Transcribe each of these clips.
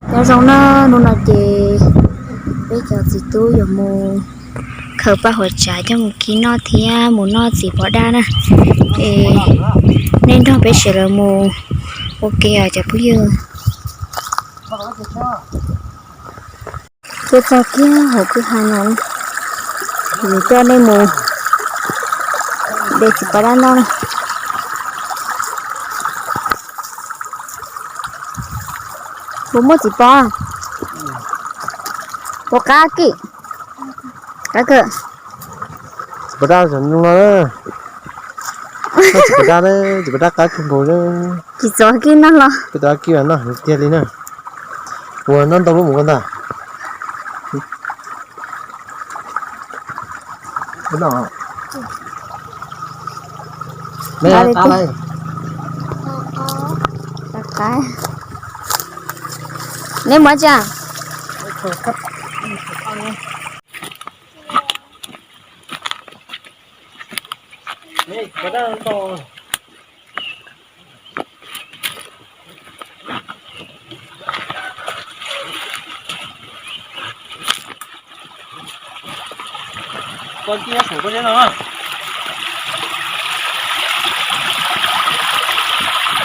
Nyob zoo na, hnub no ces peb cov txiv tub yuav mus khaws paj huam tsav coj mus kib noj thiab mus noj txiv pov daj na. Es nej nrog peb sawv daws mus ua ke os cov phooj ywg. Tuaj txog kiag hauv kwj ha no, yuav coj nej mus de txiv pov daj noj na. Puas muaj txiv pov? Puas qab kis? Qab kawg. Txiv pov daj zoo no, txiv pov daj, txiv pov daj qab kawg nkaus li. Tsis txhob kib noj los? Peb tau kib noj tiag li na. Ua noj ntau lub mus koj ntag. Neb mus tsa.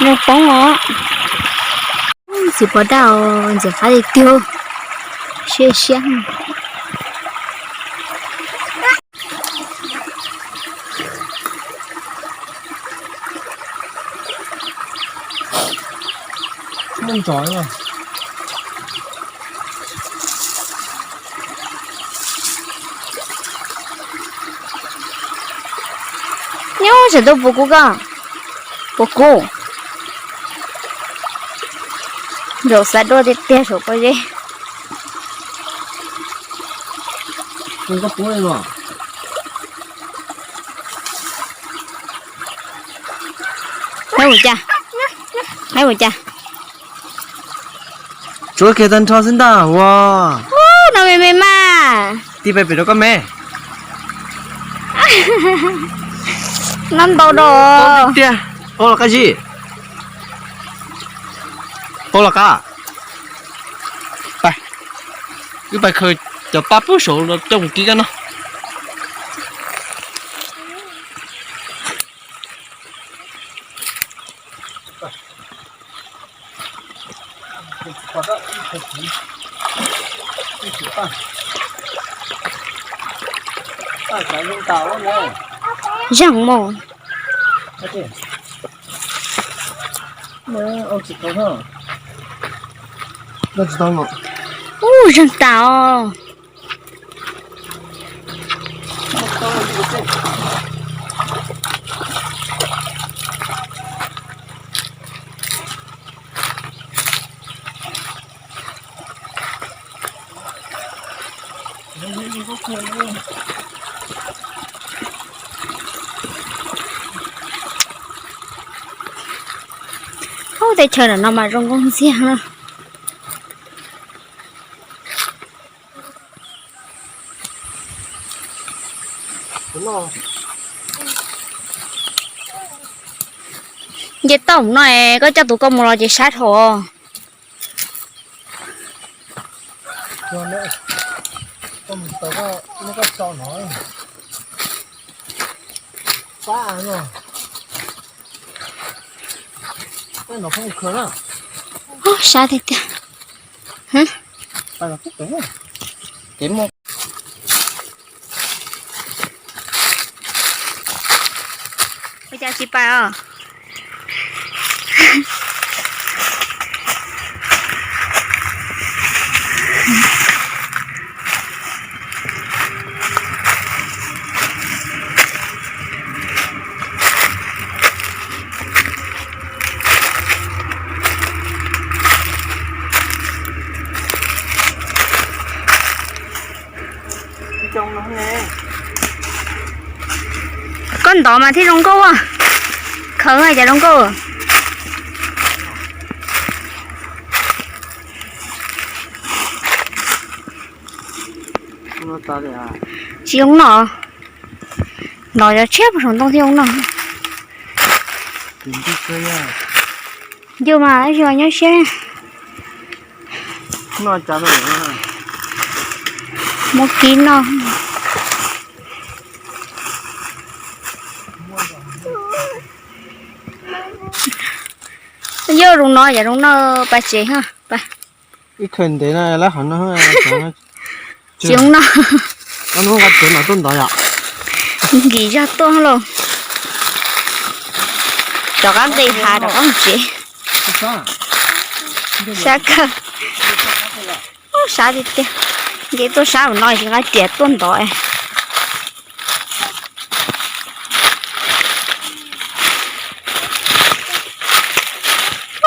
Zoo poob os. Txiv pov daj ntxim qab li tiag, siab siab. Nyob tseem tuaj puas kub koj? Puas kub? Zaum xav dua tiag tiag saum pob zeb. Hais ua cas? Hais ua cas? Tsuav kiag tag nrho xwb ntag ua. No me me mas. Tij pais pem rau koj me. No ntau do. Tiag, qau los qab zib. Qau los qab. Pais, wb pais khaws cov paj pub saum los coj mus kib koj noj. Zeeg mus. Ub, zeeg tas os. Ub, teb chaws no mas zoo nkauj ntxiag na. Nce toj no es koj coj tus koj mus los ces sab dhau. Ub, sab tiag tiag. Ua cas tsis pais os? Koj ntov mas thiaj zoo nkauj a. Khaws mas cas zoo nkauj. Tsis zoo noj. Ntov cov tshiab puag saum ntoo thiaj zoo noj. Ncw mas tab sis mas nyob siab. Muab kib noj. Yog zoo no yog zoo no, pais tsev ha. Ib khaws ntev no lawm hov no. Tsis zoo no. Hnub qa tuav no tuaj ntov yom. Nkim zog tuaj lauj. Rov qab nqis hav rov qab mus tsev. Sab kawg. Sab tiag tiag. Nce tuaj sab no tsis nqa riam tuaj ntov.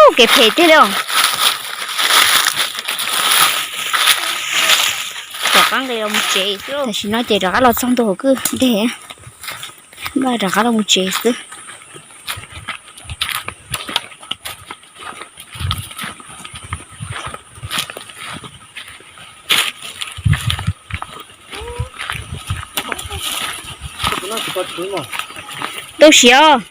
Ub, kev phem tiag li os. Rov qab nqis los mus tsev xwb. Tam sim no ces rov qab los txog ntua hauv kwj deg, rov qab los mus tsev xwb. Tu siav.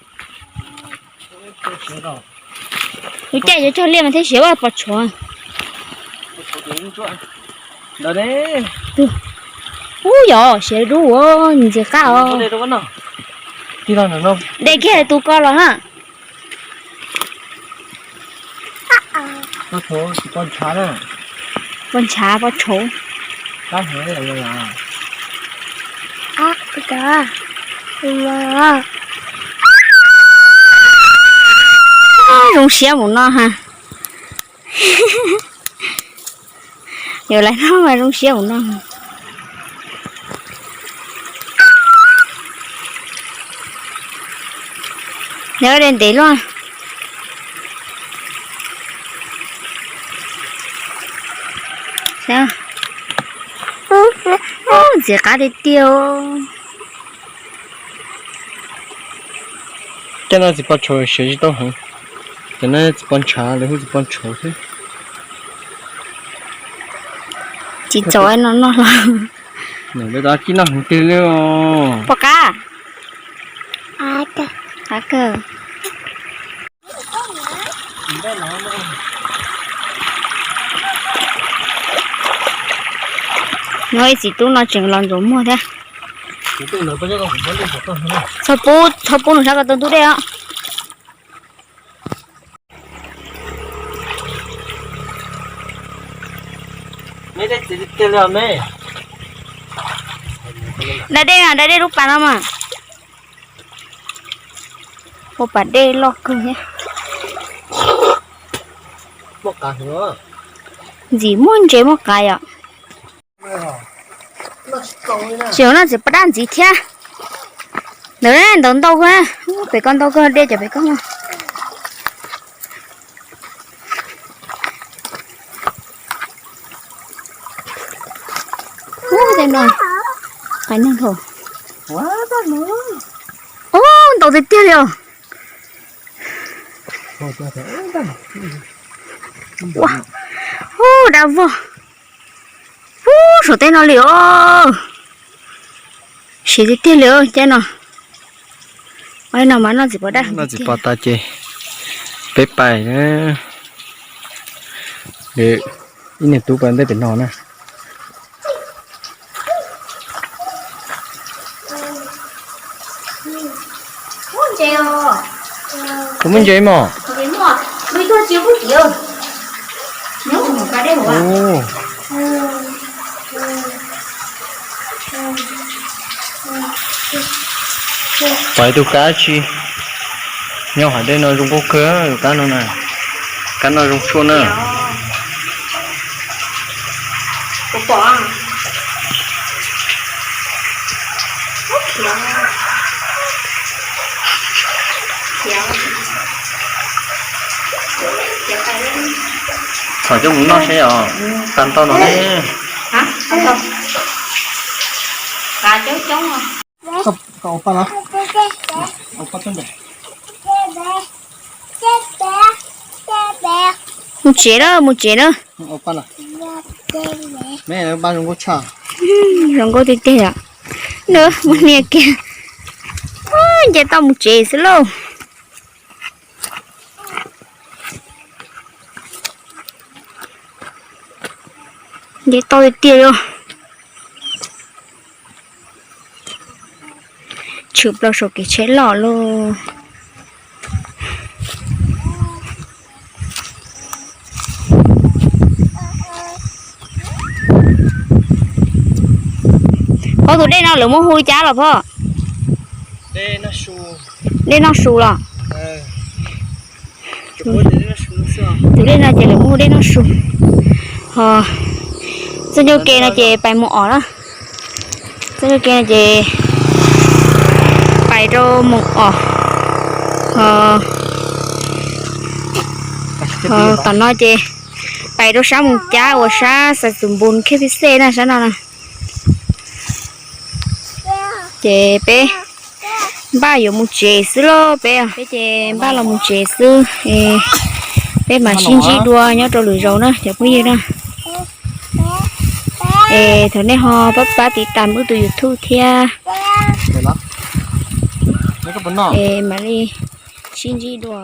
Kuv caij yuav cog liaj mas thiaj siav vaj pos tshuav. Ub, yog siav dub ua ntxiv qab os. De kiag tus ko los na. Pos ntshav pos tshauv. Zoo siab mus no ha. Yuav lawv noj mas zoo siab mus no. Nyob de ntev luaj. Ntxiv qab tiag tiag. Cov no txiv pos tshauv siav tsis tau heev. Cov no txiv pos ntshav, lawv hu txiv pos tshauv xwb. Tsis txaus no noj hlo. Nws lawv tab kib noj heev tiag li os. Pom qab. Qab kawg. No ib txiv tub no tseem los ntxuav muag thiab. Txhob pub, txhob pub nws sab ko taw ntub dej os. Da dej, da dej lub pas no mas. Ua pas dej loj kawg thiab. Ntxim muaj ntses muaj qav yom. Tsis ua no txiv pos daj ntxiv thiab. Ntawd ntawd ntau kawg, pem ko ntau kawg, dej cov pem ko. Ub, tej no qais neeg thaum. Ub, ntau tiag tiag li os. Ua, ub, dab vog. Ub, saum tej no li os. Siav tiag tiag li os, caij no. Ua no mas noj txiv pos daj. Noj txiv pos tas ces peb pais na. Ib niag tub pais ntej pem no na. Kuv muaj ntses mog. Pais tus kab tsi nyob hauv dej no zoo nkauj kawg, tus kab no na. Kab no zoo tshuaj na. Thov coj mus noj seb os, tas ntau no ne. Mus tsev na, mus tsev na. Zoo nkauj tiag tiag yom. Nws muab nias kiag. Nce toj mus tsev xwb lauj. Nce toj tiag tiag li. Tshwm plaws saum kev tsheb loj lauj. Phoj, tus dej no lawv muab hu li cas los phoj? Dej noj su los? Tus dej no ces lawv muab hu dej noj su. Ho txoj ncauj ke no ces pais Moos Os na. Txoj ncauj ke no ces pais rau Moos Os. Ho tom no ces pais rau sab Moos Cab uas sab Xais Xus Npus Khej Phij Xej na, sab no na. Ces peb npaj yuav mus tsev xwb lauj, peb, peb ces npaj los mus tsev xwb. Peb mam sib ntsib dua nyob rau lwm zaus na cov phooj ywg na. Es thov nej ho pab pab tiv tas wb tus YouTube thiab. Es mam li sib ntsib dua.